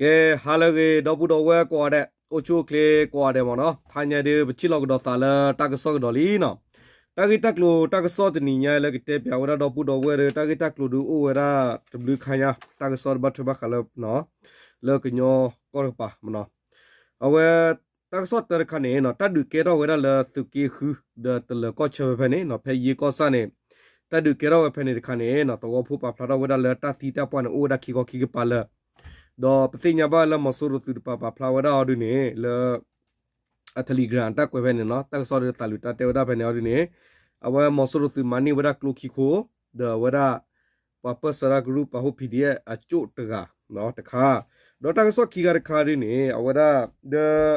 ကဲ ဟါလၢအဂ့ၤ ဒီပုၢ်ဒီဝဲၢ်ကိးဂၤဒဲး, အိၣ်ဆူၣ်အိၣ်ချ့ကိးဂၤဒဲးမ့ၢ်နီၤ, ဟါညါဒုး ပထံၣ်လိာ်ကဒီးသးလၢတၢ်ကစီၣ်ကဒီးလံနီၤ. တၢ်ဂ့ၢ်တၢ်ကျိၤတၢ်ကစီၣ်တနံၤညါလၢ ကတဲပၠးဝဲဒၣ်ဒီပုၢ်ဒီဝဲၢ်ဒီး တၢ်ဂ့ၢ်တၢ်ကျိၤဒုးအိၣ်ဝဲဒၣ်တဘျုးခါညါ, တၢ်ကစီၣ်တဘၣ်ထွဲဘၣ်ဃးလၢ လၢကညီကီၢ်တကပၤမ့ၢ်နီၤ. အဝဲ တၢ်ကစီၣ်တၢတခါန့ၣ်နီၤ, တၢ်ဒုးကဲထီၣ်ဝဲဒၣ်လၢသုးက့ဃု ဒီးတလၢၤကီၢ်ဆၢဖဲဖဲန့ၣ်နီၤ, ဖဲယ့ကီၢ်ဆၣ်န့ၣ် တၢ်ဒုးကဲထီၣ်ဝဲဖဲန့ၣ်တခါန့ၣ်နီၤ, သဝီဖိပာ်ဖျါထီၣ်ဝဲဒၣ်လၢတၢ်သံတၢ်ပှၢ်န့ၣ် အိၣ်ဝဲဒၣ်ခံခီခံကပၤလၢာ်, ဒီးပသ့ၣ်ညါဘၣ်လၢမီၤစိရိၤသုးတကပၤပာ်ဖျါဝဲဒၣ်အီၤဒုးန့ၣ် လၢ အ Telegram တၢ်ကွဲးဖဲန့ၣ်နီၤ, တၢ်ကစီၣ်ဒုးသးလုာ်တၢ်တဲဝဲဒၣ်ဖဲန့ၣ်အီၤဒုးန့ၣ်, အဝဲမီၤစိရိၤသုးမၤန့ၢ်ဝဲဒၣ်ကျိခံခိၣ်, ဒီးအဝဲဒၣ် ပှၤပၢၢ်ဆၢတၢ်ကရူၢ်ပာ်ဖှိၣ် P D F အကၠိၣ်တဂၤ တခါ, ဒီးတၢ်ကစီၣ်ခံခါတခါဒုးန့ၣ် အဝဲဒၣ် ဒီး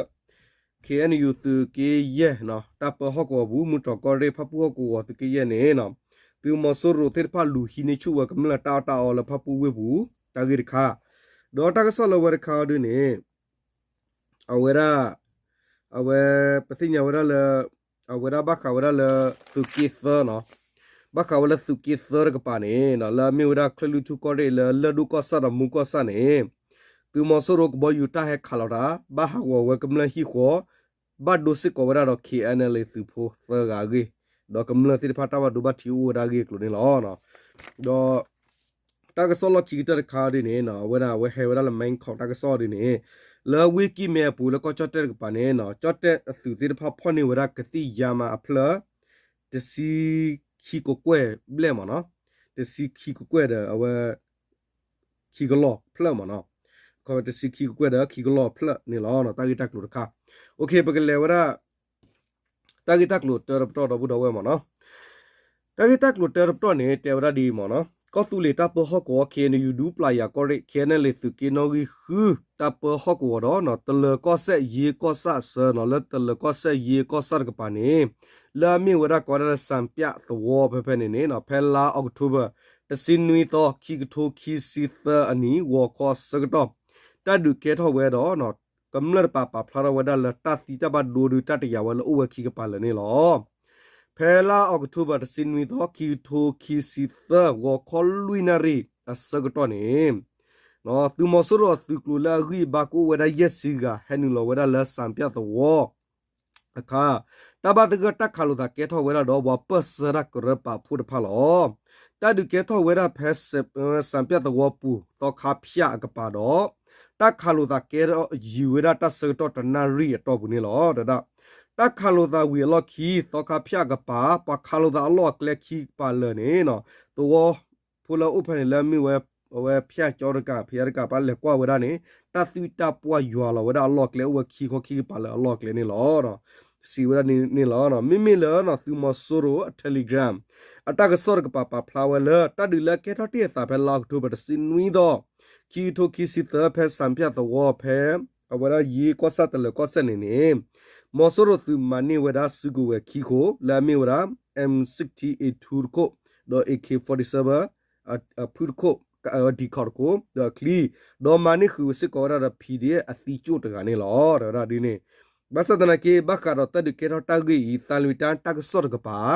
K N U သုးက့ယဲၢ် တၢ်ပၢဟီၣ်ကဝီၤပူၤ မူတြီၢ်ကီၢ်ရ့ၣ် ဖၣ်ပူၣ်ဟီၣ်ကဝီၤသုးက့ယဲၢ်န့ၣ် သုးမီၤစိရိၤသ့ၣ်တဖၣ်လူၤဟံးန့ၢ်ဆူၣ်ဝဲကမျၢၢ်တၢ်အီၣ်တၢ်အီလၢဖၣ်ပူၣ်ဝ့ၢ်ပူၤ တၢ်ဂ့ၢ်တခါ, ဒီးတၢ်ကစီၣ်လၢဝဲတခါအီၤဒုးန့ၣ် အဝဲဒၣ် အဝဲ ပသ့ၣ်ညါဝဲဒၣ်လၢ အဝဲဒၣ်ဘၣ်ဃးဝဲဒၣ်လၢ သုးက့သၢနီၤ, ဘၣ်ဃးဝဲလၢသုးက့သၢတကပၤန့ၣ်နီၤ, လၢအမ့ၢ်ဝဲဒၣ်ချၢၣ်လွံၢ်ထူၣ်ကီၢ်ရ့ၣ်လၢလၢၢ်ဒိၣ်ကီၢ်ဆၣ်ဒီးမူကီၢ်ဆၣ်န့ၣ်, သုးမီၤစိရိၤကဘီယူၤတၢ်ဟဲခးလီၤတၢ် ဘၣ်ဟးဂီၤဝဲကမျၢၢ်ဟံၣ်ဃီ, ဘၣ်ဒိစ့ၢ်ကီးဝဲဒၣ်ဒီး K N L A သုးဖိသၢဂၤအဂ့ၢ်, ဒီးကမျၢၢ်သ့ၣ်တဖၣ်တၢ်ဘၣ်ဒိဘၣ်ထံးအိၣ်ဝဲဒၣ်အဂ့ၢ်အကျိၤန့ၣ်လီၤ. ဒီး တၢ်ကစီၣ်လီၢ်ခံကတၢၢ်တခါဒ်န့ၣ် အဝဲဒၣ်အဝဲဟဲဝဲဒၣ်လၢ Mekong တၢ်ကစီၣ်ဒ်န့ၣ်, လၢဝ့ၢ်ကံၢ်မဲအပူၤလၢကီၢ်ကၠီၣ်တဲၣ်တကပၤန့ၣ် ကၠီၣ်တဲၣ်အသုးသ့ၣ်တဖၣ်ဖီၣ်န့ၢ်ဝဲဒၣ်ကသံၣ်ယါမးအဖျၢၣ် တဆံခံကကွဲၢ်ဘျဲၣ်မ့ၢ်နီၤ, တဆံခံကကွဲၢ်ဒီးအဝဲ ခံကလီၢ်ဖျၢၣ်မ့ၢ်နီၤ, တဆံခံကကွဲၢ်ဒီးခံကလီၢ်ဖျၢၣ်န့ၣ်လီၤ. တၢ်ဂ့ၢ်တၢ်ကျိၤတခါ, ပကလဲၤဝဲဒၣ် တၢ်ဂ့ၢ်တၢ်ကျိၤတၢတပတီၢ်ဒီပုၢ်ဒီဝဲၢ်မ့ၢ်နီၤ, တၢ်ဂ့ၢ်တၢ်ကျိၤတၢတပတီၢ်န့ၣ် တဲဝဲဒၣ်ဒ်အံၤမ့ၢ်နီၤ, ကီၢ်သူလ့ၤတၢ်ပၢဟီၣ်ကဝီၤ K N U ဒူပျၢ်ယၤကီၢ်ရ့ၣ် K N L A သုးက့နီၣ်ဂံၢ်ဃု တၢ်ပၢဟီၣ်ကဝီၤဒီး တလၢၤကီၢ်စဲၣ်ယ့ကီၢ်ဆၣ်အဆၢနီၤ, လၢတလၢၤကီၢ်စဲၣ်ယ့ကီၢ်ဆၣ်တကပၤန့ၣ် လၢအမ့ၢ်ဝဲဒၣ်ကိးဝဲဒၣ်လၢ စၣ်ပၠၣ်သဝီဖဲဖဲန့ၣ်န့ၣ် ဖဲလါ October တဆံနွံသီ ခံကထိခံဆံသၢအနံၤ ဂီၤခီအဆၢကတီၢ် တၢ်ဒုးကဲထီၣ်ဝဲဒီး ကမျၢၢ်တကပၤပာ်ဖျါထီၣ်ဝဲဒၣ်လၢ တၢ်သံတၢ်ဘၣ်ဒိဒုးတၢ်တယာ်ဝဲလၢအိၣ်ဝဲခံကပၤလၢာ်န့ၣ်လီၤ. ဖဲလါ October တဆံနွံသီ ခံကထိခံဆံသၢ ဂီၤခီလွံၢ်နၣ်ရံၣ်အဆၢကတီၢ်န့ၣ် သုးမီၤစိရိၤအသုးကျိၤလၢအဂံၢ်အဘါကအိၣ်ဝဲဒၣ်ယဲၢ်ဆံဂၤ ဟဲနုာ်လီၤဝဲဒၣ်လၢ စၣ်ပၠၣ်သဝီ အခါ တၢ်ဘၣ်သဂၢၢ်တၢ်ခးလိာ်သးကဲထီၣ်ဝဲဒၣ်ဒီး ပှၤပၢၢ်ဆၢတၢ်ကရၢပာ်ဖှိၣ်တဖၣ်လီၤ. တၢ်ဒုးကဲထီၣ်ဝဲဒၣ်ဖဲ စၣ်ပၠၣ်သဝီပူၤ သီခါဖၠၣ်အကပၤဒီး တၢ်ခးလိာ်သးကဲထီၣ်ယံာ်ဝဲဒၣ်တၢ်ဆၢကတီၢ်တနၣ်ရံၣ်အတီၢ်ပူၤန့ၣ်လီၤ. တၢ်ခးလိာ်သးဝံၤအလီၢ်ခံ သီခါဖၠၣ်အကပၤ ပှၤခးလိာ်သးအလီၢ်အကျဲခံကပၤလၢာ်န့ၣ် သဝီဖိလၢအအိၣ်ဖဲန့ၣ်လၢအမ့ၢ်ဝဲ အဝဲဖၠၣ်ကၠီတကး ဖဲတကးပၢ်လဲၤကွၢ်ဝဲဒၣ်န့ၣ် တၢ်သွံၣ်တၢ်ပှၢ်ယွၤလီၤဝဲဒၣ်အလီၢ်အကျဲ အိၣ်ဝဲခံခီခံကပၤလၢာ်အလီၢ်အကျဲန့ၣ်လီၤ. စံးဝဲဒၣ်န့ၣ်လီၤ. မ့မ့ၢ်လၢသုးမီၤစိရိၤအ Telegram အတၢ်ကစီၣ်တကပၤပာ်ဖျါဝဲလၢ တၢ်ဒုးလၢအကဲထီၣ်တ့ၢ်အသးဖဲလါအီးကထိဘၢၣ် တဆံနွံသီ ခံကထိခံဆံသၢ ဖဲ စၣ်ပၠၣ်သဝီ ဖဲအဝဲဒၣ်ယ့ကီၢ်ဆၣ်တလၢၤကီၢ်စဲၣ်န့ၣ်န့ၣ် မီၤစိရိၤသုးမၤန့ၢ်ဝဲဒၣ်စုကဝဲၤခံခိၣ် လၢအမ့ၢ်ဝဲဒၣ် M sixty A two တခိၣ် ဒီး A K forty-seven အဖုတခိၣ် အ decoy တခိၣ် ဒီးအချံ ဒီးမၤန့ၢ်ဃုာ်ဝဲစ့ၢ်ကီးဝဲဒၣ်ဒီး P D F အသံကၠိၣ်တဂၤန့ၣ်လီၤ. တဝဲဒၣ်ဒ်န့ၣ် ဘၣ်ဆၣ်သနာ်က့ ဘၣ်ဃးဒီးတၢ်ဒုးကဲထီၣ်တၢ်ဂ့ၢ်အံၤ သးလွံၢ်တၢ်တၢ်ကစီၣ်တကပၤ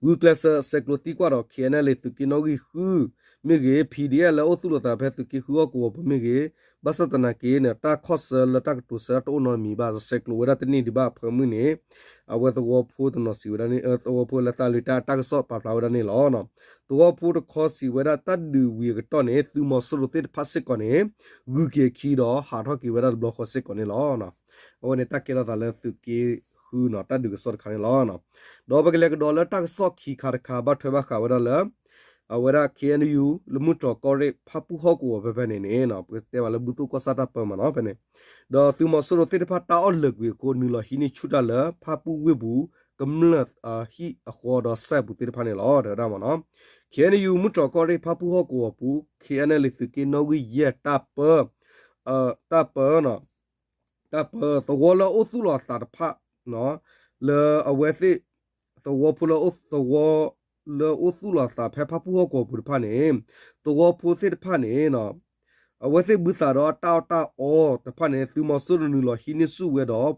ဂုာ်ကျဲးစၢးဆဲးကျိးသံကွၢ်ဒီး K N L A သုးက့နီၣ်ဂံၢ်ဃု မ့ၢ်ဂ့ၤ P D F လၢအိၣ်သူၣ်လီၤသးဖဲသုးက့ဃုဟီၣ်ကဝီၤပူၤမ့ၢ်ဂ့ၤ ဘၣ်ဆၣ်သနာ်က့န့ၣ် တၢ်ခီၣ်ဆၢလၢတၢ်ကတိၤဆၢတအိၣ်နီတမံၤဘၣ် ဆဲးကျိးဝဲဒၣ်တန့ၢ်ဒံးဘၣ်အဖၢမုၢ်န့ၣ် အဝဲသဝီဖိတနီၤစံးဝဲဒၣ်န့ၣ် သဝီဖိလၢသးလွံၢ်တၢ်တၢ်ကစီၣ်ပာ်ဖျါဝဲဒၣ်န့ၣ်လီၤ. သဝီဖိတခီစံးဝဲဒၣ်တၢ်ဒုးဝံၤအကတီၢ်န့ၣ် သုးမီၤစိရိၤသ့ၣ်တဖၣ်စ့ၢ်ကီးန့ၣ် ဂုၤက့ၤအခံဒီးဟးထီၣ်က့ၤဝဲဒၣ်တဘျီဃီစ့ၢ်ကီးန့ၣ်လီၤ. အဝဲန့ၣ်တၢ်ကဲထီၣ်သးလၢသုးက့ဃုနီၤ တၢ်ဒုးကစီၣ်တခါန့ၣ်လီၤ. ဒီးပကလဲၤကဒီးလၢတၢ်ကစီၣ်ခံခါတခါ ဘၣ်ထွဲဘၣ်ဃးဝဲဒၣ်လၢ အဝဲဒၣ် K N U လၢမုၢ်တြီၢ်ကီၢ်ရ့ၣ် ဖၣ်ပူၣ်ဟီၣ်ကဝီၤဖဲဖဲန့ၣ်န့ၣ် ပကတဲဘၣ်လၢဘူၣ်သိၣ်ကီၢ်ဆၣ်တၢ်ပၢမ့ၢ်နီၤ ဖဲန့ၣ် ဒီးသုးမီၤစိရိၤသ့ၣ်တဖၣ်တၢ်အီၣ်လၢာ်ကွံာ်အဃိ နုာ်လီၤဟံးန့ၢ်ဆူၣ်တၢ်လၢဖၣ်ပူၣ်ဝ့ၢ်ပူၤ ကမျၢၢ်ဟံၣ်အဃီဒီးစဲၣ်ပူၤသ့ၣ်တဖၣ်န့ၣ်လီၤ တဝဲဒၣ်မ့ၢ်နီၤ. K N U မုၢ်တြီၢ်ကီၢ်ရ့ၣ် ဖၣ်ပူၣ်ဟီၣ်ကဝီၤပူၤ K N L A သုးက့နီၣ်ဂံၢ်ယဲၢ်တၢ်ပၢ တၢ်ပၢ တၢ်ပၢ သဝီလၢအိၣ်သူၣ်လီၤအသးတဖၣ် လၢအဝဲသ့ၣ် သဝီဖိလၢအိၣ် သဝီလၢအိၣ်သူၣ်လီၤအသးဖဲဖၣ်ပူၣ်ဟီၣ်ကဝီၤပူၤတဖၣ်န့ၣ် သဝီဖိသ့ၣ်တဖၣ်န့ၣ် အဝဲသ့ၣ်ဘုသးဒီးအတၢ်အီၣ်တၢ်အီတဖၣ်န့ၣ် သုးမီၤစိရိၤနုာ်လီၤဟံးန့ၢ်ဆူၣ်ဝဲဒီး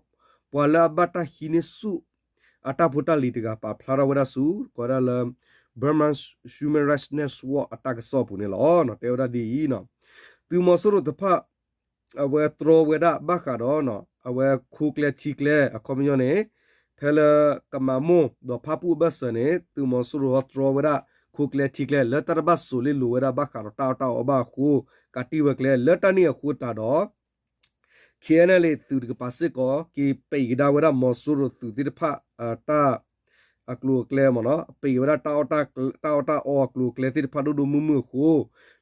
ပှၤလၢအဘၣ်တၢ်ဟံးန့ၢ်ဆူၣ် အတၢ်ဖိတၢ်လံၤတဂၤပာ်ဖျါထီၣ်ဝဲဒၣ်ဆူ ကိးဝဲဒၣ်လၢ Burma Human Rights Network အတၢ်ကစီၣ်အပူၤန့ၣ်လီၤ. တဲဝဲဒၣ်ဒ်အံၤ သုးမီၤစိရိၤတဖၣ် အဝဲတြီဝဲဒၣ်ဘၣ်ဃးဒီး အဝဲခိကျဲထံကျဲ အခီပညီန့ၣ် ဖဲလၢကမၤမိၢ်ဒီးဖၣ်ပူၣ်အဘၢၣ်စၢၤန့ၣ် သုးမီၤစိရိၤတြီဝဲဒၣ် ခိကျဲထံကျဲ လၢတၢ်တဘၣ်စိာ်လ့လိာ်ဝဲဒၣ်ဘၣ်ဃးဒီးတၢ်အီၣ်တၢ်အီဘၣ်အဃိ ကးတံၢ်ဝဲကျဲ လၢတၢ်န့ၣ်အဃိသတးဒီး ခ့ၣ်အဲၣ်အဲၣ်လ့ၣ် သုးတကပၤစ့ၢ်ကီး က့ၤပံးကဒါဝဲဒၣ်မီၤစိရိၤသုးသ့ၣ်တဖၣ် တၢ်အကျိၤအကျဲမ့ၢ်နီၤ, ပံးဝဲဒၣ် တၢ်အီၣ်တၢ်အီအကျိၤအကျဲသ့ၣ်တဖၣ်ဒိၣ်ဒိၣ်မုၢ်မုၢ်အဃိ,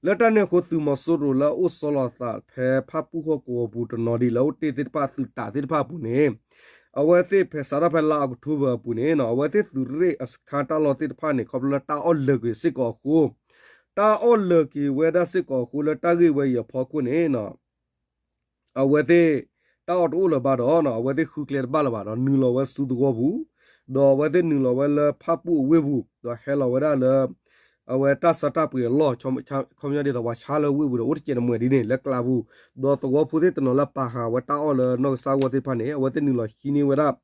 လၢတၢ်န့ၣ်အဃိ သုးမီၤစိရိၤလၢအအိၣ်ဆီလီၤအသးဖဲဖၣ်ပူၣ်ဟီၣ်ကဝီၤပူၤတနီၤဒ်လၢအအိၣ်တ့ၢ်သ့ၣ်တဖၣ် သုးတးသ့ၣ်တဖၣ်အပူၤန့ၣ် အဝဲသ့ၣ်ဖဲစးထီၣ်ဖဲလါအီးကထိဘၢၣ်အပူၤန့ၣ် အဝဲသ့ၣ်သုးရ့ၣ်အစခါတၢ်လီၢ်သ့ၣ်တဖၣ်န့ၣ် ခီဖျိလၢတၢ်အီၣ်လၢာ်ကွံာ်စ့ၢ်ကီးအဃိ, တၢ်အီၣ်လၢာ်ကွံာ်ဝဲဒၣ်စ့ၢ်ကီးအဃိ လၢတၢ်ဂ့ၢ်ဝဲအံၤအဖီခိၣ်န့ၣ် အဝဲသ့ၣ် တၢ်အီၣ်တအိၣ်လၢၤဘၣ်ဒီး အဝဲသ့ၣ်ဃုကျဲတဘၣ်လၢၤဘၣ်ဒီး နုာ်လီၤဝဲဆူသဝီပူၤ, ဒီးအဝဲသ့ၣ်နုာ်လီၤဝဲလၢဖၣ်ပူၣ်အဝ့ၢ်ပူၤ ဒီးဟဲလီၤဝဲဒၣ်လၢ အဝဲတၢ်ဆါတၢ်ပှ့ၤအလီၢ် ခီပညီဒ်သိးပှၤဆါလၢဝ့ၢ်ပူၤဒီး အိၣ်တစဲးတမှဲာ်ဒ်န့ၣ် လၢကျါပူၤ, ဒီးသဝီဖိသ့ၣ်တနီၤလၢပာ်ဃာ်ဝဲတၢ်အီၣ်လၢနီၢ်ကစၢ်ဂီၢ်သ့ၣ်တဖၣ်န့ၣ် အဝဲသ့ၣ်နုာ်လီၤဟံးန့ၢ်ဝဲဒၣ်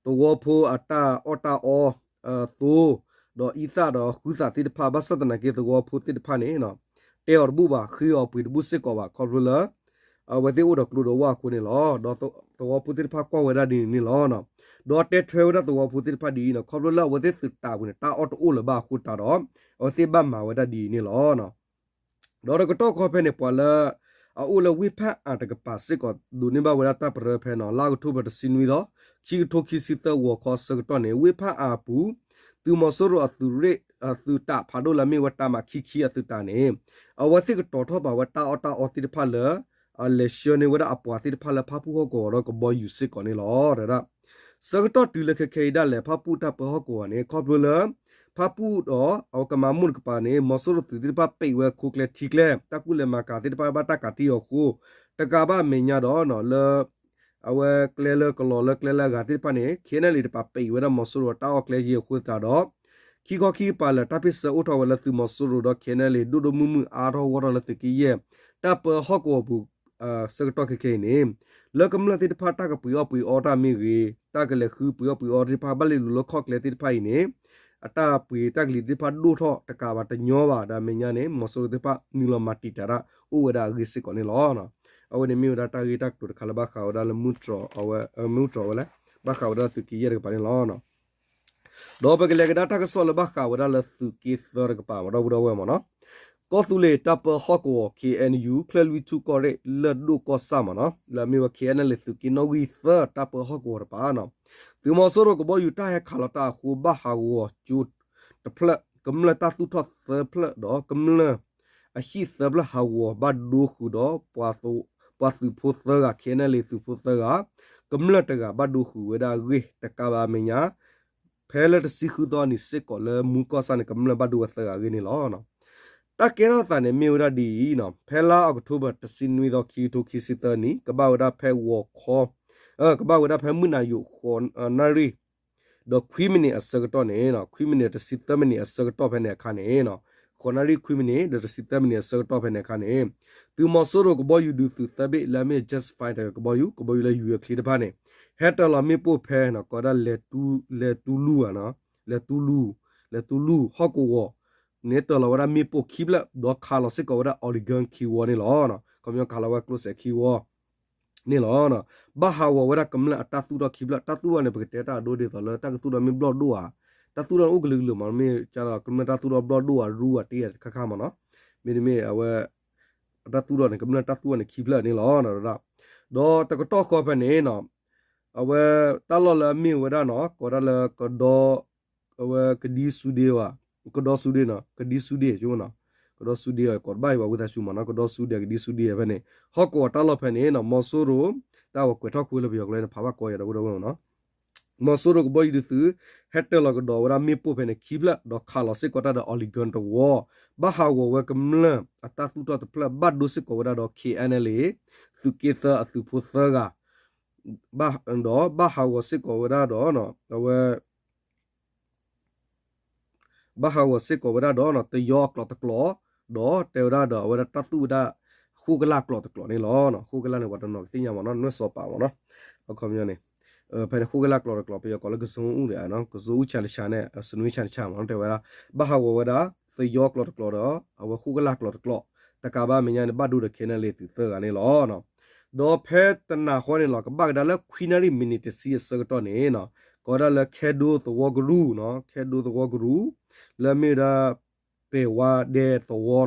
သဝီဖိအတၢ်အီၣ်တၢ်အီ သိ ဒီးအံသၣ်ဒီးဃုသးသ့ၣ်တဖၣ် ဘၣ်ဆၣ်သနာ်က့သဝီဖိသ့ၣ်တဖၣ်န့ၣ် တဲအီၤတဘူၣ်ဘၣ် ဃ့အီၤပှ့ၤတဘူၣ်စ့ၢ်ကီးဘၣ် ခီဖျိလၢ အဝဲသ့ၣ်အိၣ်ဒီးကျိဒီးဝၣ်အဃိန့ၣ်လီၤ. ဒီးသဝီဖိသ့ၣ်တဖၣ်ကွၢ်ဝဲဒၣ်ဒ်န့ၣ်န့ၣ်လီၤ. ဒီးတဲထွဲဝဲဒၣ်သဝီဖိသ့ၣ်တဖၣ်ဒ်အံၤန့ၣ် ခီဖျိလၢအဝဲသ့ၣ်သုးတးပူၤန့ၣ် တၢ်အီၣ်တအိၣ်လၢၤဘၣ်အဃိသတးဒီး အဝဲသ့ၣ်ဘၣ်မၤဝဲဒၣ်ဒ်အံၤန့ၣ်လီၤ. ဒီးတကတီၢ်ခီဖဲန့ၣ် ပှၤလၢ အအိၣ်လၢဝ့ၢ်ဖၣ်အၣ်တကပၤစ့ၢ်ကီး ဒိးန့ၢ်ဘၣ်ဝဲဒၣ်တၢ်ပရၢဖဲန့ၣ် လါအီးကထိဘၢၣ်တဆံနွံသီ ခံကထိခံဆံသၢဂီၤခီအဆၢကတီၢ်န့ၣ် ဝ့ၢ်ဖၣ်အၣ်အပူၤ သုးမီၤစိရိၤအသုးရ့ၣ် အသုးတးဖးဒိၣ်လၢအမ့ၢ်ဝဲတၢ်မၤခံခံအသုးတးန့ၣ် အဝဲသ့ၣ်ကတီၤထီၣ်ဘၣ်ဝဲတၢ်အီၣ်တၢ်အီသ့ၣ်တဖၣ်လၢ လဲၤဆှၢန့ၢ်ဝဲဒၣ်အပှၤသ့ၣ်တဖၣ်လၢဖၣ်ပူၣ်ဟီၣ်ကဝီၤဒီးကဘီယူၤစ့ၢ်ကီးန့ၣ်လီၤ. ဆၢကတီၢ်တုၤလၢခဲခဲအံၤဒၣ်လဲာ် ဖၣ်ပူၣ်တၢ်ပၢဟီၣ်ကဝီၤန့ၣ် ခီဖျိလၢ ဖၣ်ပူၣ်ဒီးအဝဲကမၤမိၢ်တကပၤန့ၣ် မီၤစိရိၤသုးသ့ၣ်တဖၣ်ပံးဝဲခိကျဲထံကျဲ တၢ်ကူၣ်လဲၤမၤကၤသ့ၣ်တဖၣ်ဘၣ်တၢ်ကးတံၢ်အီၤအဃိ တကးဘၣ်အမဲာ်ညါဒီး လၢ အဝဲကျဲလၢကလီၤလၢကျဲလၢအဂၤသ့ၣ်တဖၣ်န့ၣ် ခ့ၣ်အဲၣ်အဲၣ်လ့ၣ်တပၤပံးဝဲဒၣ်မီၤစိရိၤတၢ်အီၣ်ကျဲယဲၢ်အဃိသတးဒီး ခံခီခံကပၤလၢာ်တၢ်ဖ့ၣ်ဆၢအိၣ်ထီၣ်ဝဲလၢသုးမီၤစိရိၤဒီး ခ့ၣ်အဲၣ်အဲၣ်လ့ၣ် ဒိၣ်ဒိၣ်မုၢ်မုၢ်အါထီၣ်ဂီၢ်ထီၣ်လၢသုးက့ယဲၢ် တၢ်ပၢဟီၣ်ကဝီၤပူၤ ဆၢကတီၢ်ခဲခဲအံၤန့ၣ် လၢကမျၢၢ်သ့ၣ်တဖၣ်တၢ်ကပှ့ၤအီၣ်ပှ့ၤအီတၢ်မ့ၢ်ဂ့ၤ တၢ်ကလဲၤဃုပှ့ၤအီၣ်ပှ့ၤအီသ့ၣ်တဖၣ်ဘၣ်လ့ၣ်လိၤလၢခီၣ်ကျဲသ့ၣ်တဖၣ်အံၤန့ၣ် အတၢ်ပှ့ၤတၢ်ကလံၤသ့ၣ်တဖၣ်ဒိၣ်ထီၣ်တကးဘၣ်တညီဘၣ်ဒီးအမဲာ်ညါန့ၣ် မီၤစိရိၤသ့ၣ်တဖၣ်နုာ်လီၤမၤတံာ်တာ်တၢ်အိၣ်ဝဲဒၣ်အဂ့ၢ်စ့ၢ်ကီးန့ၣ်လီၤ. အဝဲန့ၣ်မ့ၢ်ဝဲဒၣ်တၢ်ဂ့ၢ်တၢ်ကျိၤတခါလၢဘၣ်ဃးဝဲဒၣ်လၢမုၢ်တြီၤဝဲလၢ ဘၣ်ဃးဝဲဒၣ်သုးက့ယဲၢ်တကပၤန့ၣ်လီၤ. ဒီးပကလဲၤကဒါတၢ်ကစီၣ်လၢဘၣ်ဃးဝဲဒၣ်လၢသုးက့သၢတကပၤမ့ၢ်ဒီပုၢ်ဒီဝဲၢ်မ့ၢ်နီၤ, ကီၢ်သူလ့ၤတၢ်ပၢဟီၣ်ကဝီၤ ခ့ၣ်အဲၣ်ယူၣ် ချၢၣ်လွံၢ်ထူၣ်ကီၢ်ရ့ၣ်လၢၢ်ဒိၣ်ကီၢ်ဆၣ်မ့ၢ်နီၤ လၢအမ့ၢ်ဝဲ ခ့ၣ်အဲၣ်အဲၣ်လ့ၣ် သုးက့နီၣ်ဂံၢ်သၢတၢ်ပၢဟီၣ်ကဝီၤတကပၤနီၤ, သုးမီၤစိရိၤကဘီယူၤတၢ်ဟဲခးလီၤတၢ်အဃိ ဘၣ်ဟးဂီၤကၠိတဖျၢၣ် ကမျၢၢ်တၢ်သူၣ်ထီၣ်သၢဖျၢၣ်ဒီးကမျၢၢ် အဟံၣ်သၢဖျၢၣ်ဟးဂီၤဘၣ်ဒိဃုာ်ဒီး ပှၤသုးဖိသၢဂၤ ခ့ၣ်အဲၣ်အဲၣ်လ့ၣ်သုးဖိသၢဂၤ ကမျၢၢ်တဂၤဘၣ်ဒိဃုာ်ဝဲဒၣ်အဂ့ၢ်တကးဘၣ်အမဲာ်ညါ ဖဲလၢတဆံဃုသီနံၤစ့ၢ်ကီးလၢမူကီၢ်ဆၣ်န့ၣ် ကမျၢၢ်ဘၣ်ဒိဝဲသၢဂၤအဂ့ၢ်န့ၣ်လီၤ. တၢ်ကဲထီၣ်သးန့ၣ်မ့ၢ်ဝဲဒၣ်ဒ်အံၤ, ဖဲလါအီးကထိဘၢၣ်တဆံနွံသီ ခံကထိခံဆံသၢနံၣ် ကဘၣ်ဝဲဒၣ်ဖဲဂီၤခီ ကဘၣ်ဝဲဒၣ်ဖဲမုၢ်နၤယိး ဃိးနၣ်ရံၣ် ဒီးခွံမံးနံးအဆၢကတီၢ်န့ၣ်, ခွံမံးနံးတဆံသၢမံးနံးအဆၢကတီၢ်ဖဲန့ၣ်အခါန့ၣ်, ဃိးနၣ်ရံၣ်ခွံမံးနံး ဒီးတဆံသၢမံးနံးအဆၢကတီၢ်ဖဲန့ၣ်အခါန့ၣ်, သုးမီၤစိရိၤကဘီယူၤဒုးသုးသၢဘ့ၣ်လၢအမ့ၢ် Jet Fighter ကဘီယူၤ, ကဘီယူၤလၢယူၤအချံတဖၣ်န့ၣ်, ဟဲတၢၤလီၤမ့ၣ်ပိၢ်ဖဲ ကိးဝဲဒၣ် လဲၤတူလူ, လဲၤတူလူ, လဲၤတူလူဟီၣ်ကဝီၤ န့ၣ် တၢၤလီၤဝဲဒၣ်မ့ၣ်ပိၢ်ခံဖျၢၣ် ဒီးခးလီၤစ့ၢ်ကီးဝဲဒၣ် Oregon ခံဝီန့ၣ်လီၤ. ခီပညီခးလီၤဝဲကျိစဲးခံဝီ န့ၣ်လီၤ. ဘၣ်ဟးဂီၤဝဲဒၣ်ကမျၢၢ်အတၢ်သူၣ်ထီၣ်ခံဖျၢၣ်, တၢ်သူၣ်ထီၣ်န့ၣ် ပကတဲတၢ်အဒိဒ်သိးလၢတၢ်ကသူၣ်ထီၣ်မ့ၢ်ဘျီၣ်ဒိၣ်ဧါ, တၢ်သူၣ်ထီၣ်န့ၣ်အိၣ်ကလုာ်ကလုာ်မး, မ့ၢ်ကဒီးကမျၢၢ်တၢ်သူၣ်ထီၣ်ဘျီၣ်ဒိၣ်ဧါ ရူဧါ တ့ဧါတခါခါမးနီၤ, မ့တမ့ၢ်အဝဲ အတၢ်သူၣ်ထီၣ်န့ၣ် ကမျၢၢ်တၢ်သူၣ်ထီၣ်န့ၣ်ခံဖျၢၣ်န့ၣ်လီၤ. ဒီးတကတီၢ်ဃီဖဲန့ၣ်နီၤ, အဝဲတၢ်လီၢ်လၢအမ့ၢ်ဝဲဒၣ်နီၤ ကိးဒၣ်လၢ အဝဲကဒံစူဒ့ဝဲ, ကဒီစူဒ့နီၤ, ကဒံစူဒ့ ကဒီစူဒ့ ကိးတဘၣ်အံၤဘၣ်ဝံသးစူၤမးနီၤ, ကဒီစူဒ့ ကဒံစူဒ့ဖဲန့ၣ်, ဟီၣ်ကဝီၤတၢ်လီၢ်ဖဲန့ၣ်နီၤ, မီၤစိရိၤ တၢ်ဝဲကွဲးထီၣ်ကွံာ်လၢပယီၤကျိာ်န့ၣ် ဖးဘၣ်ကီယၤဒီပုၢ်ဒီဝဲၢ်မးနီၤ, မီၤစိရိၤကဘီယူၤဒုးသုး ဟဲတၢၤလီၤကဒီးဝဲဒၣ်မ့ၣ်ပိၢ်ဖဲန့ၣ်ခံဖျၢၣ် ဒီးခးလီၤစ့ၢ်ကီးတၢ်ဒီး Oregon တဝီ, ဘၣ်ဟးဂီၤဝဲကမျၢၢ်အတၢ်သူၣ်ထီၣ်တဖျၢၣ် ဘၣ်ဒိစ့ၢ်ကီးဝဲဒၣ်ဒီး ခ့ၣ်အဲၣ်အဲၣ်လ့ၣ် သုးက့သၢအသုးဖိသၢဂၤ ဒီးဘၣ်ဟးဂီၤစ့ၢ်ကီးဝဲဒၣ်ဒီး အဝဲ ဘၣ်ဟးဂီၤစ့ၢ်ကီးဝဲဒၣ်ဒီး တယီအကျိာ်တကျိာ်, ဒီးတဲဝဲဒၣ်ဒီးအဝဲဒၣ်တၢ်သူၣ်ဝဲဒၣ် ဃိၣ်ကလာ်ကျိာ်တကျိာ်န့ၣ်လီၤ. ဃိၣ်ကလာ်န့ၣ် ပှၤတနီၤကသ့ၣ်ညါမးနီၤ, နွဲၣ်စီၤပၤမးနီၤ, အခီပညီန့ၣ် ဖဲန့ၣ်ဃိၣ်ကလာ်ကျိာ်တကျိာ် ပယီၤကိးလၢကစိအူဒၣ်, ကစိအူဆၣ်တဆၣ်န့ၣ် စနွံဆၣ်တဆၣ်မးနီၤ, တဲဝဲဒၣ် ဘၣ်ဟးဂီၤဝဲဒၣ် တယီကျိာ်တကျိာ်ဒီး အဝဲဃိၣ်ကလာ်ကျိာ်တကျိာ်, တကးဘၣ်မဲာ်ညါန့ၣ် ဘၣ်ဒိဒီး ခ့ၣ်အဲၣ်အဲၣ်လ့ၣ်သုးသၢဂၤန့ၣ်လီၤ. ဒီးဖဲတနၤဃီန့ၣ်လီၤ ကဘၣ်ကဒါလၢခွံနၣ်ရံၣ်မံးနံးတဆံအဆၢကတီၢ်န့ၣ် ကိးဝဲဒၣ်လၢခဲဒိသဝီကရူၢ်, ခဲဒိသဝီကရူၢ် လၢအမ့ၢ်ဝဲဒၣ် ပဲၤဝါဒဲသဝီ,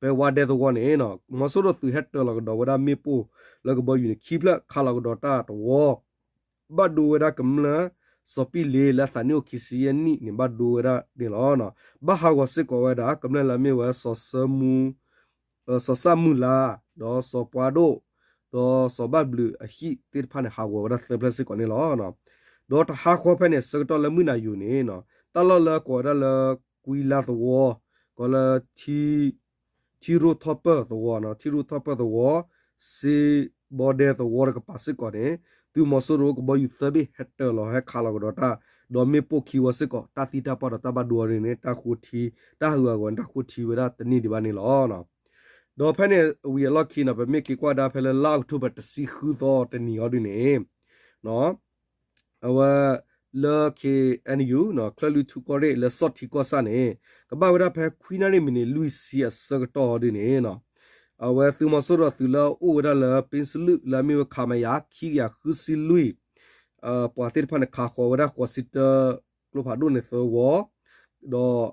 ပဲၤဝါဒဲသဝီန့ၣ် မီၤစိရိၤသုးဟဲတၢၤလီၤကဒီးဝဲဒၣ်မ့ၣ်ပိၢ်လၢကဘီယူၤန့ၣ် ခံဖျၢၣ်ခးလီၤကဒီးတၢ်တဝီ ဘၣ်ဒိဝဲဒၣ်ကမျၢၢ် စီၤပံၣ်လ့လၢအသးနံၣ်အိၣ်ခံဆံယဲၢ်နံၣ်န့ၣ် ဘၣ်ဒိဝဲဒၣ်န့ၣ်လီၤ. ဘၣ်ဟးဂီၤစ့ၢ်ကီးဝဲဒၣ် ကမျၢၢ်လၢအမ့ၢ်ဝဲ စီၤစၢမုၢ်လါ, ဒီးစီၤပှၢ်ဒိၣ်, ဒီးစီၤဘၣ်ဘျုးအဟံၣ်သ့ၣ်တဖၣ်န့ၣ် ဟးဂီၤဝဲဒၣ်သၢဖျၢၣ်စ့ၢ်ကီးန့ၣ်လီၤ. ဒီးတဟါဃီဖဲန့ၣ် ဆၢကတီၢ်လၢမုၢ်နၤယိာ်န့ၣ် တၢ်လီၢ်လၢကိးဝဲဒၣ်လၢ ကွံလါသဝီ, ကိးလၢ ထံရူၢ်ထီၣ်ပၢၢ်သဝီ, ထံရူၢ်ထီၣ်ပၢၢ်သဝီ, စ့ဘီဒဲသဝီတကပၤစ့ၢ်ကီးန့ၣ် သုးမီၤစိရိၤကဘီယူၤသၢဘ့ၣ်ဟဲတၢၤလီၤဟဲခးလီၤကဒီးတၢ်, ဒီးမ့ၣ်ပိၢ်ခံဝီစ့ၢ်ကီး တၢ်သံတၢ်ပှၢ်ဒီးတၢ်ဘၣ်ဒိအီၤဒ်န့ၣ် တၢ်ဃိထံ, တၢ်ဟးဂူာ်ဟးဂီၤန့ၣ် တၢ်ဃိထံဝဲဒၣ်တန့ၢ်ဒံးဘၣ်န့ၣ်လီၤ. ဒီးဖဲန့ၣ်ဝံၤအလီၢ်ခံန့ၣ် ပမ့ၢ်က့ၤကွၢ်ကဒါဖဲလၢလါအီးကထိဘၢၣ်တဆံဃုသီတနံၤအံၤဒ်န့ၣ် အဝဲ လၢ ခ့ၣ်အဲၣ်ယူၣ် ချၢၣ်လွံၢ်ထူၣ်ကီၢ်ရ့ၣ်လၢစီၣ်ထံကီၢ်ဆၣ်န့ၣ် ကဘၣ်ဝဲဒၣ်ဖဲခွံနၣ်ရံၣ်မံးနံးလွံၢ်ဆံအဆၢကတီၢ်ဒ်န့ၣ် အဝဲသုးမီၤစိရိၤသုးလၢအအိၣ်ဝဲဒၣ်လၢ ပ့စလုၣ်လၢအမ့ၢ်ဝဲ ခမရ ခံကယၤဃုဆံလွံၢ် ပှၤသ့ၣ်တဖၣ်န့ၣ် ခးဃီၤဝဲဒၣ်ဃိးဆံတၢ ကျိဖးဒိၣ်န့ၣ်သၢဝီ, ဒီး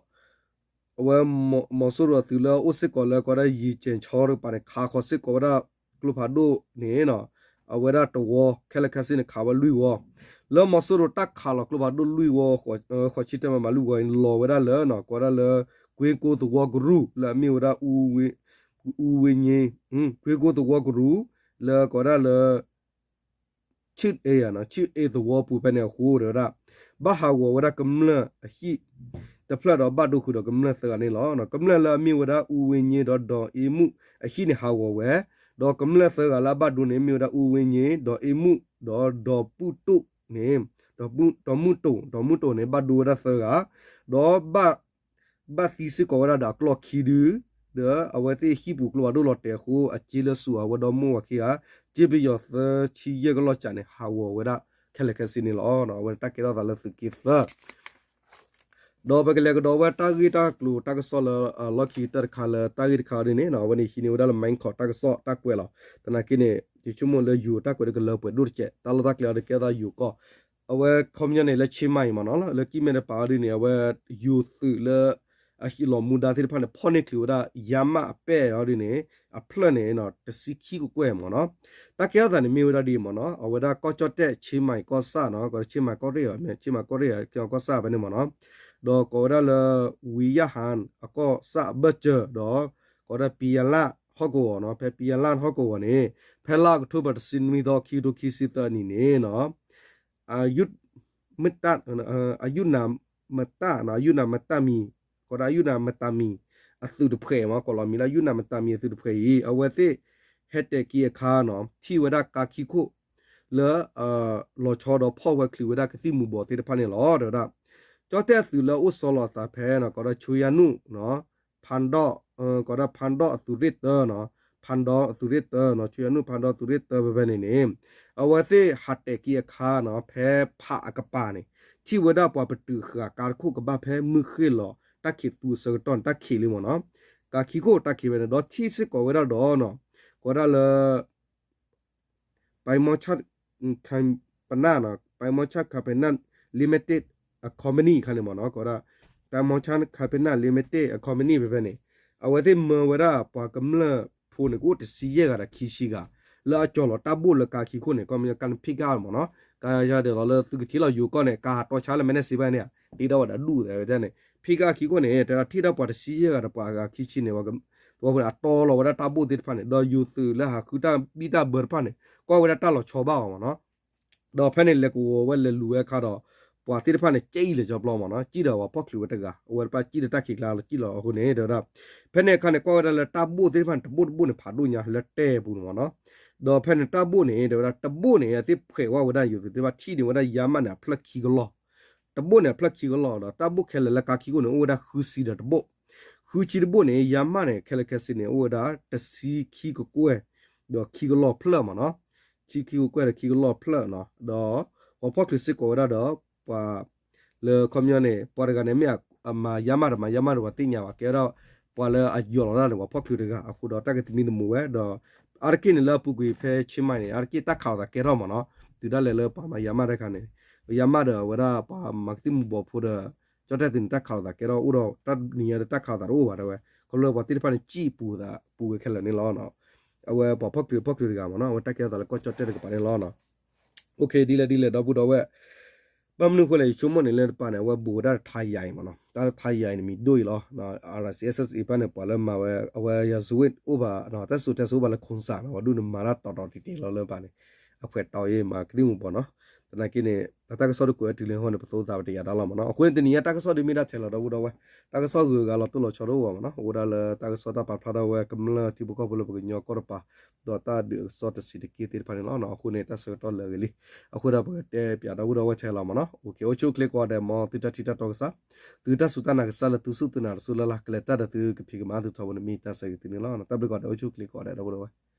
အဝဲမီၤစိရိၤအသုးလၢအအိၣ်စ့ၢ်ကီးလၢကိးဝဲဒၣ် ယံၤကၠဲၣ်ဆီတကပၤန့ၣ် ခးဃီၤစ့ၢ်ကီးဝဲဒၣ်ကျိဖးဒိၣ်န့ၣ် အဝဲဒၣ်တဝီ, ခဲလၢာ်ခဲဆ့န့ၣ် ခးဝဲလွံၢ်ဝီ, လၢမီၤစိရိၤတၢ်ခးလီၤကျိဖးဒိၣ်လွံၢ်ဝီ ဃိးဆံတၢမးမးလွံၢ်ဝီန့ၣ် လီၤဝဲဒၣ်လၢ ကိးဝဲဒၣ်လၢ ကွ့ကိသဝီကရူၢ် လၢအမ့ၢ်ဝဲဒၣ် အူဝ့ည့, ကွ့ကိသဝီကရူၢ် လၢကိးဝဲဒၣ်လၢ ဆ့ၣ်အ့, ဆ့ၣ်အ့သဝီပူၤဖဲန့ၣ်အဃိ တဲဝဲဒၣ် ဘၣ်ဟးဂီၤဝဲဒၣ်ကမျၢၢ်အဟံၣ်တဖျၢၣ်ဒီးဘၣ်ဒိဃုာ်ဒီးကမျၢၢ်သၢဂၤန့ၣ်လီၤ. ကမျၢၢ်လၢအမ့ၢ်ဝဲဒၣ် အူဝ့ည့ဒီး ဒီးအ့မူၣ်အဟံၣ်န့ၣ်ဟးဂီၤဝဲ, ဒီးကမျၢၢ်သၢဂၤလၢအဘၣ်ဒိန့ၣ် မ့ၢ်ဝဲဒၣ် အူဝ့ည့, ဒီးအ့မူၣ်, ဒီးဒီမုၣ်တိၣ်န့ၣ်, ဒီမုၣ်တိၣ်, ဒီမုၣ်တိၣ်န့ၣ် ဘၣ်ဒိဝဲဒၣ်သၢဂၤ, ဒီး ဘၣ်သံစ့ၢ်ကီးဝဲဒၣ်ဒီးအကျီၢ်ခံဒု, ဒီးအဝဲသ့ၣ်ဟံၣ်ပူၤကျိဖးဒိၣ်လီၤတဲာ်အဃိ အစ့လၢဆူၣ်အဝဲဒီမါဝၤခံဂၤ, စ့ပယီၤသၢဆံယဲၢ်ကလီၢ်ကၠးန့ၣ် ဟးဂီၤဝဲဒၣ်ခဲလၢာ်ခဲဆ့န့ၣ်လီၤ. အဝဲန့ၣ်တၢ်ကဲထီၣ်သးလၢသုးက့သၢ ဒီးပကလဲၤကဒီးဝဲတၢ်ဂ့ၢ်တၢ်ကျိၤတၢ်ကစီၣ်လၢအလီၢ်ခံကတၢၢ်တခါလၢတၢ်ဂ့ၢ်တခါဒ်န့ၣ် အဝဲန့ၣ်ဟံးန့ၢ်ဝဲဒၣ်လၢ Myanmar တၢ်ကစီၣ်တၢ်ကွဲးလီၤ. သနာ်က့န့ၣ် ယဆိကမိၣ်လၢယိၤတၢ်ကွဲးဒီးကလၢပှဲၤဒိၣ်တကဲး တၢ်လီၢ်တၢ်ကျဲအီၤဒီးကဲထီၣ်သးယိၤကီၢ် အဝဲခီပညီန့ၣ် လၢဆ့မၢ်အံၤမ့ၢ်နီၤ လၢကံၣ်မဲတပၤအီၤဒ်န့ၣ် အဝဲယိၤသုးလၢ အဟံၣ်လီၤမူဒါသ့ၣ်တဖၣ်န့ၣ် ဖီၣ်န့ၢ်ချုးဝဲဒၣ် ယါမး အပဲၣ်အီၤဒ်န့ၣ် အဖျၢၣ်န့ၣ် တဆံခံကကွဲၢ်မ့ၢ်နီၤ. တၢ်ကဲထီၣ်သးန့ၣ်မ့ၢ်ဝဲဒၣ်ဒ်အံၤမ့ၢ်နီၤ အဝဲဒၣ်ကီၢ်ကၠီၣ်တဲၣ်ဆ့မၢ်အံၤကီၢ်ဆၣ်နီၤ ကီးဆ့မၢ်ကီၢ်ရ့ၣ်အီၤ မ့ၢ်ဆ့မၢ်ကီၢ်ရ့ၣ်အီၤ ကီၢ်ဆၣ်ဖဲန့ၣ်မ့ၢ်နီၤ ဒီးကိးဝဲဒၣ်လၢ ဝံယၢ်ဟၣ် အကီၢ်ဆၣ်အဘၢၣ်စၢၤဒီး ကိးဝဲဒၣ် ပံယၢ်လၣ်ဟီၣ်ကဝီၤနီၤ ဖဲပံယၢ်လၣ်ဟီၣ်ကဝီၤန့ၣ် ဖဲလါအီးကထိဘၢၣ်တဆံနွံသီ ခံကထိခံဆံသၢနံၣ်န့ၣ်နီၤ အယုၢ် မတၢ် အယုၢ်နၤမတၢ် အယုၢ်နၤမတၢ်မံၤ ကိးဒၣ်အယုၢ်နၤမတၢ်မံၤ အသုးတဖှဲးမ့ၢ် ကိးလီၤမံၤလၢအယုၢ်နၤမတၢ်မံၤအသုးတဖှဲးအံၤ အဝဲသ့ၣ်ဟဲတဲာ်က့ၤအခါနီၤ ထံၣ်ဝဲဒၣ်ကါခံခိၣ် လၢ လီၤဆီဒီးဖီၣ်ဝဲချုးဝဲဒၣ်ကသံၣ်မူၤဘှီးသ့ၣ်တဖၣ်န့ၣ်လီၤ တဲဝဲဒၣ် ကၠီၣ်တဲၣ်အသုးလၢအအိၣ်ဆီလီၤအသးဖဲနီၤ ကိးဒၣ် ဆူယါနုၣ် ဖၣ်ဒီၣ် ကိးဒၣ်ဖၣ်ဒီၣ်အသုးရ့ၣ်တၢနီၤ ဖၣ်ဒီၣ်အသုးရ့ၣ်တၢနီၤ ဆူယါနုၣ်ဖၣ်ဒီၣ်သုးရ့ၣ်တၢဖဲဖဲန့ၣ်န့ၣ် အဝဲသ့ၣ်ဟးတဲာ်က့ၤအခါနီၤ ဖဲဖးအကပၤန့ၣ် ထံၣ်ဝဲဒၣ်ပှၤပတုာ်ဃာ်ကါတခိၣ်ကဘၣ်ဖဲမုၢ်ဃ့ၢ်လီၤ တၢ်ခံးသူအဆၢကတီၢ်န့ၣ် တၢ်ခံးလံမ့ၢ်နီၤ ကါခံခိၣ်တၢ်ခံးဖဲန့ၣ် ဒီးထံၣ်စ့ၢ်ကီးဝဲဒၣ်ဒီးနီၤ ကိးဒၣ်လၢ ပမ company နီၤ ပမ company limited အ company အခါန့ၣ်မ့ၢ်နီၤ ကိးဒၣ် ပမ company limited အ company ဖဲဖဲန့ၣ် အဝဲသ့ၣ်မၢဝဲဒၣ်ပှၤကမျၢၢ်ဖိန့ၣ် ကအိၣ်တဆံယဲၢ်ဂၤဒီးခံဆံဂၤ လၢအကၠီၤလီၤတၢ်ဘိၣ်လၢကါခံခိၣ်န့ၣ် ကီၢ်မ့ၢ်ကါန့ၣ် ဖံးကါမ့ၢ်နီၤ ကါယၤဒ်သိးလၢသုကထံၣ်လီၤယိၤကီၢ်န့ၣ် ကါဟးတီဆါလၢမဲာ်န့ၣ်စ့ဘၣ်န့ၣ် တ့ထီၣ်ဝဲဒၣ်ဒူၣ်သဲးဝဲဒၣ်န့ၣ် ဖံးကါခံခိၣ်န့ၣ် တဲဒၣ်ထံၣ်ဒၣ်ပှၤတဆံယဲၢ်ဂၤဒီးပှၤဂၤခံဆံန့ၣ် သဝီဖိန့ၣ် အတီလီၤဝဲဒၣ်တၢ်ဘိၣ်သ့ၣ်တဖၣ်န့ၣ် ဒီးယိၤသုးလၢဟးဃုတၢ်ဘံၣ်တၢ်ဘၢတဖၣ်န့ၣ် ကွၢ်ဝဲဒၣ်တၢ်လီၤဆီဘၣ်အီၤမ့ၢ်နီၤ ဒီးဖဲန့ၣ်လဲၤကဝီၤဝဲလဲၤလူၤဝဲအခါဒီး ပှၤသ့ၣ်တဖၣ်န့ၣ် ကၠံၣ်လၢကၠီပျီမ့ၢ်နီၤ ကၠံၣ်ဒီးပှၤဖီၣ်ချုးဝဲတဂၤ အဝဲတဖၣ်ကၠံၣ်ဒီးတၢ်ခံးကျါလီၤကၠံၣ်လီၤအဃိန့ၣ် တဲဝဲဒၣ် ဖဲန့ၣ်အခါန့ၣ် ကွၢ်ဝဲဒၣ်လၢတၢ်ဘိၣ်သ့ၣ်တဖၣ်န့ၣ် တဘိၣ်တဘိၣ်န့ၣ် ဖးဒိၣ်ညါလၢတဲပူၤန့ၣ်မ့ၢ်နီၤ ဒီးဖဲန့ၣ်တၢ်ဘိၣ်န့ၣ် တဲဝဲဒၣ်တဘိၣ်န့ၣ် အသ့ၣ်ဖှဲးဝဲဒၣ်ယိၤသုးသ့ၣ်တဖၣ်ထံၣ်န့ၢ်ဝဲဒၣ်ယါမးန့ၣ် အဖျၢၣ်ခံကလီၢ် တဘိၣ်န့ၣ် အဖျၢၣ်ခံကလီၢ်ဒီး တၢ်ဘိၣ်ခဲလၢာ်လၢကါခံခိၣ်န့ၣ် အိၣ်ဝဲဒၣ်ဃုဆံဒီးတဘိၣ် ဃုဆံတဘိၣ်န့ၣ် ယါမးန့ၣ် ခဲလၢာ်ခဲဆ့န့ၣ် အိၣ်ဝဲဒၣ်တဆံခံကကွဲၢ် ဒီးခံကလီၢ်ဖျၢၣ်မ့ၢ်နီၤ ဆံခံကကွဲၢ်ဒီးခံကလီၢ်ဖျၢၣ်နီၤ ဒီး ပှၤဖီၣ်ချုးစ့ၢ်ကီးဝဲဒၣ်ဒီး ပှၤ လၢခီပညီန့ၣ် ပှၤတဂၤန့ၣ်မ့ၢ်အမၤယါမးဒီးမၤယါမးဒီးပှၤသ့ၣ်ညါဘၣ် ကဲဝဲဒၣ် ပှၤလၢအယီၢ်လီၤတၢ်န့ၣ် ပှၤဖီၣ်ချုးတဂၤအဃိဒီး တၢ်ကသမံသမိးဝဲ ဒီး အါတက့ၢ်န့ၣ်လၢအပူၤကွံာ်ဖဲဆ့မၢ်န့ၣ် အါတက့ၢ်တၢ်ခးလိာ်သးကဲထီၣ်မ့ၢ်နီၤ, တုၤဒၣ်လဲာ်လၢပှၤမၤယါမၢ်တခါန့ၣ်, ယါမၢ်ဒီးအဝဲဒၣ်ပှၤမၤကသံၣ်မူၤဘှီးဖိဒီး ကၠီၣ်တဲၣ်သုးန့ၣ် တၢ်ခးလိာ်သးကဲထီၣ် အိၣ်ဒီးတၢ်နံၤညါဒီးတၢ်ခးလိာ်သးတအိၣ်ဘၣ်တဲဝဲ, ခီဖျိပှၤသ့ၣ်တဖၣ်န့ၣ် စံၣ်ပူၤသးပူၤဝဲခဲလၢာ်န့ၣ်လီၤ. အဝဲပှၤဖီၣ်ကျၢၤဖီၣ်ကျၢၤတဂၤမ့ၢ်နီၤ အဝဲတၢ်ကဲထီၣ်သးလၢကီၢ်ကၠီၣ်တဲၣ်တကပၤန့ၣ်လီၤ. ဒ်လဲၣ်ဒ်လဲၣ်ဒီပုၢ်ဒီဝဲၢ် ဘၣ်မနုၤအဃိလဲၣ် ယဆိကမိၣ်န့ၣ်လၢတပၤန့ၣ် အဝဲဘူးဝဲဒၣ်ထါယၤအံၤမ့ၢ်နီၤ, တၢ်ထါယၤအံၤန့ၣ်မံၤဒိၣ်အံၤလီၤ. အရၣ်စံၣ် SSA တဖၣ်န့ၣ် ပှၤလၢမၤဝဲ အဝဲ ရာဇဝတ်အိၣ်ဘၣ် တၢ်စိတၢ်ကမီၤအိၣ်ဘၣ်လၢ ခိၣ်စၣ် နီၤ, ပှၤဒူၣ်န့ၣ်မၤတၢ်တီၤတီၤတံၢ်တံၢ်လီၤလၢပၤန့ၣ်, အဖှဲးတီၤအံၤမၤကသံၣ်မူၤဘှီးနီၤ. သနာ်က့န့ၣ် တၢ်ကစီၣ်ဒုးကွဲးဝဲတုၤလၢဟီန့ၣ် ပသိသးပတယာ်တၢ်လီၤမ့ၢ်နီၤ. အဃိန့ၣ် တနံၤညါတၢ်ကစီၣ်ဒုးမ့ၢ်ဒၣ်ထဲလီၤဒီပုၢ်ဒီဝဲၢ်, တၢ်ကစီၣ်ဂုၤဂၤလီၤတိၢ်လီၤဆီတအိၣ်ဘၣ်မ့ၢ်နီၤ, အိၣ်ဒၣ်လၢတၢ်ကစီၣ်တၢ်ပာ်ဖျါထီၣ်ဝဲကမျၢၢ်ထံဖိကီၢ်ဖိလၢပကညီကီၢ်တပၤ ဒီးတၢ်ဒုးအကစီၣ်တဆံးတက့ၢ်သ့ၣ်တဖၣ်န့ၣ်လီၤ. အဃိန့ၣ် တၢ်ဆၢကတီၢ်လၢာ်ဂ့ၤလံ, အဃိဒီးပကတဲပၠးဒီပုၢ်ဒီဝဲၢ်ထဲလီၤမ့ၢ်နီၤ. အိၣ်ဆူၣ်အိၣ်ချ့ကိးဂၤဒဲး မ်သုတၢ်ထံၣ်တၢ်တီကစၢ်, သုတၢ်စူၢ်တၢ်နာ်ကစၢ်လၢသုစူၢ်သုနာ်တစူၢ်လၢ်လၢ် ကလဲၤတၢ်ဒီးသုကဖံးကမၤသုထီဘိန့ၣ် မ့ၢ်တၢ်ဆၢဂ့ၤသုန့ၣ်လီၤ. တၢ်ဘျုးကိးဂၤဒဲး အိၣ်ဆူၣ်အိၣ်ချ့ကိးဂၤဒဲးဒီပုၢ်ဒီဝဲၢ်